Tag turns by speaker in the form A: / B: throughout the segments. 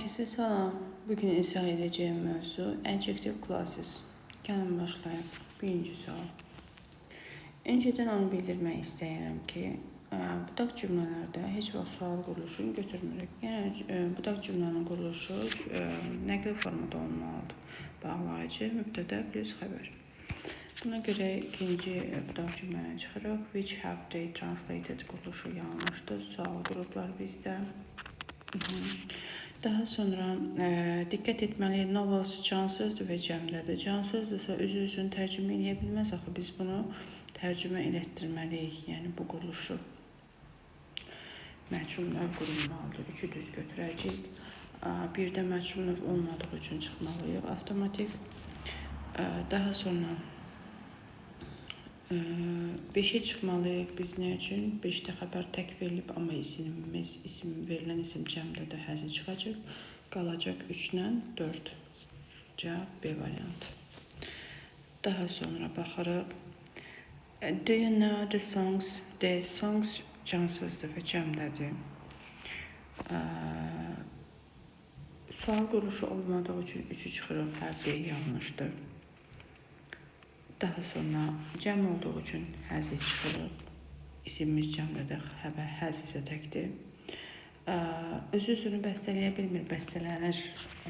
A: Herkese salam. Bugün izah edeceğim mövzu adjective clauses. Gəlin başlayaq. Birinci sual. Öncədən onu bildirmək istəyirəm ki, budaq cümlələrdə heç vaxt sual quruluşunu götürmürük. Yəni budaq cümlənin quruluşu nəqli formada olmalıdır. Bağlayıcı, mübtəda plus xəbər. Buna görə ikinci budaq cümləni çıxırıq. Which have they translated quruluşu yanlışdır. Sual qurublar bizdə. Daha sonra diqqət etməliyik, novels cansızdır və cəmdədir. Cansızdırsa özü özünü tərcümə eləyə bilməz axı, biz bunu tərcümə elətdirməliyik. Yəni bu quruluşu məchul növ qurulmalıdır. Üçü düz götürəcəyik. Bir də məchul növ olmadığı üçün çıxmalıyıq avtomatik. Daha sonra 5-ə çıxmalıyıq biz nə üçün? 5-də xəbər tək verilib, amma isimimiz, isim verilən isim cəmdə də has-i çıxacaq. Qalacaq 3 ilə 4. Cavab B variantı. Daha sonra baxırıq. Do you know the songs? The songs cansızdır və cəmdədir. Sual quruluşu olmadığı üçün 3-ü çıxırıq. Have they yanlışdır. Daha sonra cəm olduğu üçün has-i çıxırıq. İsimimiz cəmdədir, xəbər has isə təkdir. Özü özünü bəstələyə bilmir, bəstələnir.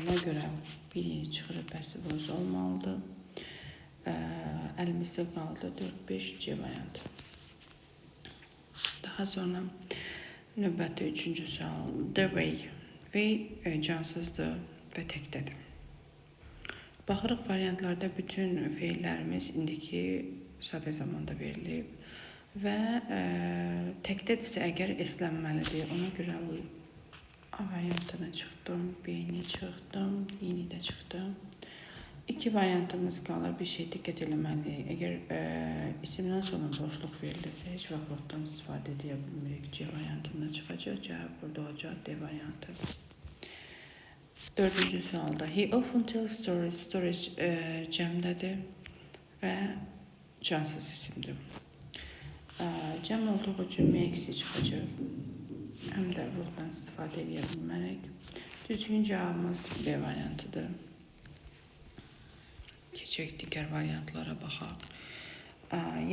A: Ona görə birini çıxırıq, passive voice olmalıdır. Əlimizdə qaldı 4, 5, C variantı. Daha sonra növbəti üçüncü sual. The way. Way cansızdır və təkdədir. Baxırıq, variantlarda bütün feillərimiz indiki sadə zamanda verilib və təkdədirsə əgər eslənməlidir. Ona görə A variantına çıxdım, B-ni çıxdım, D-ni də çıxdım. İki variantımız qalır. Bir şey diqqət eləməliyik. Əgər isimdən sonra boşluq verilirsə, heç vaxt whatdan istifadə edə bilmirik. C variantında çıxacaq. Cavab burada olacaq D variantı. Dördüncü sualda he often tells stories. Stories cəmdədir və cansız isimdir. Cəm olduğu üçün makes çıxacaq. Həm də whatdan istifadə edə bilmərik. Düzgün cavabımız B variantıdır. Keçək digər variantlara baxaq.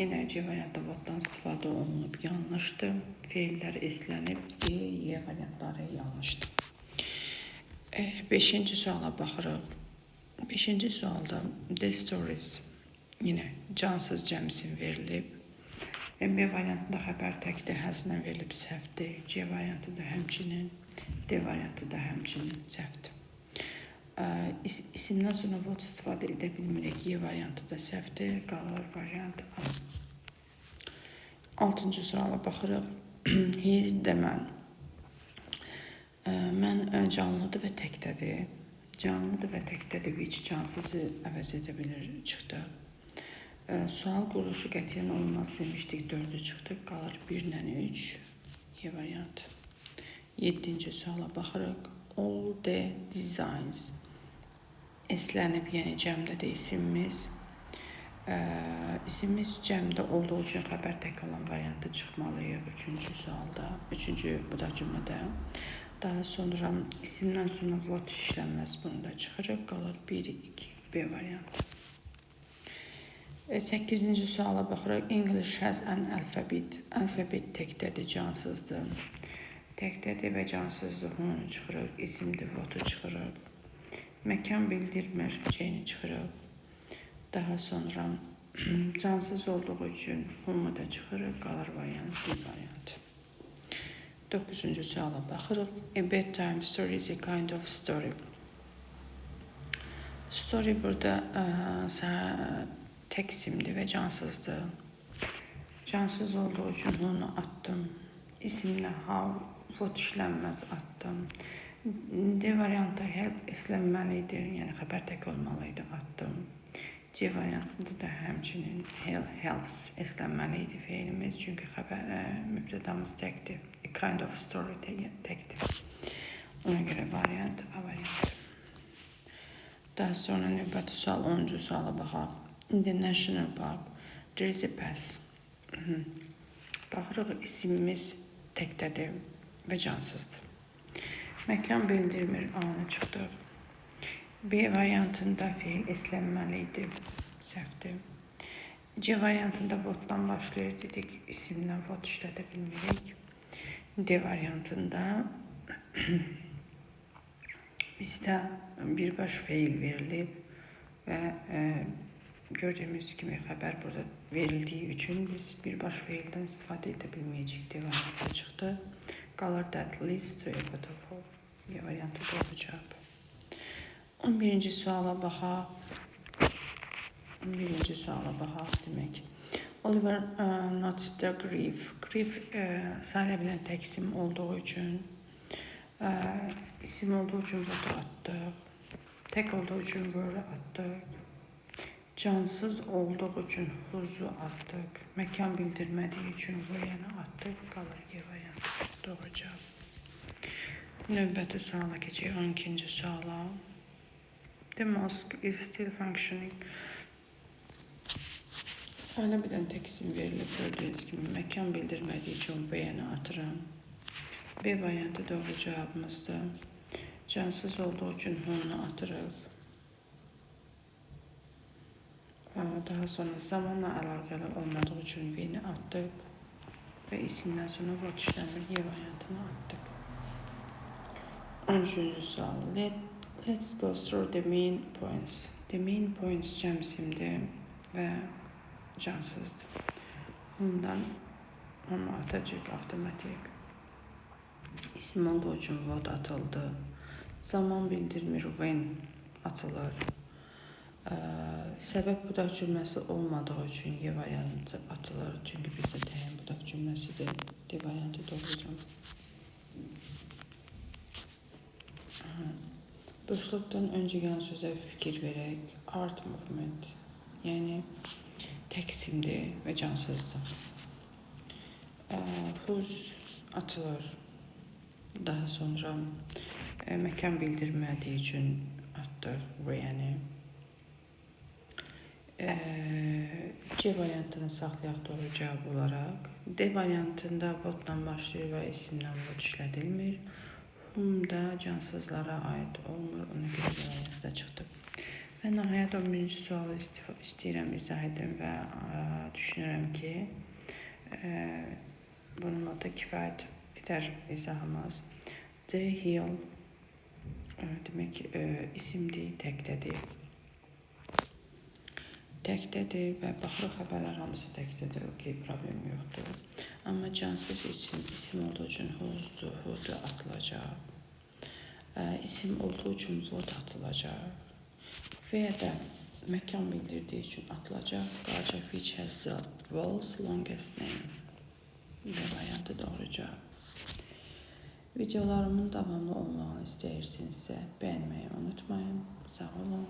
A: Yenə C variantda whatdan istifadə olunub, yanlışdır. Feillər eslənib, D, Y variantları yanlışdır. Beşinci suala baxırıq. Beşinci sualda the stories yenə cansız cəm isim verilib. B variantında xəbər təkdir, has-lə verilib, səhvdir. C variantı da həmçinin, D variantı da həmçinin səhvdir. İsimdən sonra what istifadə edə bilmirik. Y variantı da səhvdir. Qalır variant A. Altıncı suala baxırıq. He is the man. Man canlıdır və təkdədir. Canlıdır və təkdədir. Which cansızı əvəz edə bilir, çıxdı. Sual quruluşu qətiyyən olmaz demişdik. Dördü çıxdı. Qalır 1 ilə 3. Y variantı. Yeddinci suala baxırıq. All the designs. Eslənib, yəni cəmdədir isimimiz. İsimimiz cəmdə olduğu üçün xəbər tək olan variantı çıxmalıyıq üçüncü sualda, üçüncü budaq cümlədə. Daha sonra isimdən sonra what işlənməz, bunu da çıxırıq. Qalır 1, 2, B variantı. Səkkizinci suala baxırıq. English has an alphabet. Alphabet təkdədir, cansızdır. Təkdədir və cansızdır. Bunu çıxırıq. İsimdir, what-u çıxırıq. Məkan bildirmir, C-ni çıxırıq. Daha sonra cansız olduğu üçün whom-u da çıxırıq. Qalır variant, D variantı. Doqquzuncu suala baxırıq. A bedtime story is a kind of story. Story burada tək isimdir və cansızdır. Cansız olduğu üçün onu atdım. İsimlə how, what işlənməz, atdım. D variantı help eslənməli idi, yəni xəbər tək olmalı idi, atdım. C variantında da həmçinin helps eslənməli idi feilimiz, çünki xəbər mübtədamız təkdir. A kind of story təkdir. Ona görə variant A variantı. Daha sonra növbəti sual, 10-cu suala baxaq. In the national park there is a pass. Baxırıq, isimimiz təkdədir və cansızdır. Məkan bildirmir, A-nı çıxdıq. B variantında feil eslənməli idi, səhvdir. C variantında what'dan başlayır dedik, isimdən what işlədə bilmirik. D variantında bizdə birbaş feil verilib və gördüyümüz kimi xəbər burada verildiyi üçün biz birbaş feildən istifadə edə bilməyəcəyik. D variantı çıxdı. Qalır that leads to a waterfall. D variantı doğru cavab. 11-ci suala baxaq. 11-ci suala baxaq demək. Oliver noticed the grief. Grief sayıla bilən tək isim olduğu üçün isim olduğu üçün what atdıq. Tək olduğu üçün were atdıq. Cansız olduğu üçün whose'u atdıq. Məkan bildirmədiyi üçün where'ni atdıq. Qalır G variantı. Doğru cavab. Növbəti suala keçək. 12-ci suala. The mosque is still functioning. Sayıla bilən tək isim verilib gördüyünüz kimi məkan bildirmədiyi üçün where'ni atıram. B variantı doğru cavabımızdır. Cansız olduğu üçün who'nu atırıq. Daha sonra zamanla əlaqəli olmadığı üçün V-ni atdıq və isimdən sonra what işlənmir Y variantını atdıq. 13-cü sual. Let's go through the main points. The main points cəm isimdir və cansızdır. Bundan onu atacaq avtomatik. İsim olduğu üçün what atıldı. Zaman bildirmir, when atılır. Səbəb budaq cümləsi olmadığı üçün Y variantı atılır. Çünki bizdə təyin budaq cümləsidir. D variantı doğru cavab. Boşluqdan öncə gələn sözə fikir verək. Art movement, yəni tək isimdir və cansızdır. Whose atılır. Daha sonra məkan bildirmədiyi üçün atdıq where-ni. C variantını saxlayaq doğru cavab olaraq. D variantında what-dan başlayır və isimdən what işlədilmir. Whom da cansızlara aid olmur. Ona görə D variantı da çıxdı. Və nəhayət 11-ci sualı istəyirəm izah edim və düşünürəm ki, bununla da kifayət edər izahımız. The hill demək isimdir, təkdədir. Təkdədir və baxırıq xəbərlər hamısı təkdədir. Okey, problem yoxdur. Amma cansız için isim olduğu üçün whose'dur, who'dur atılacaq. İsim olduğu üçün what atılacaq. Və də məkan bildirdiyi üçün atılacaq. Qalacaq which has the world's longest name. B variantı doğru cavab. Videolarımın davamlı olmağını istəyirsinizsə bəyənməyi unutmayın. Sağ olun.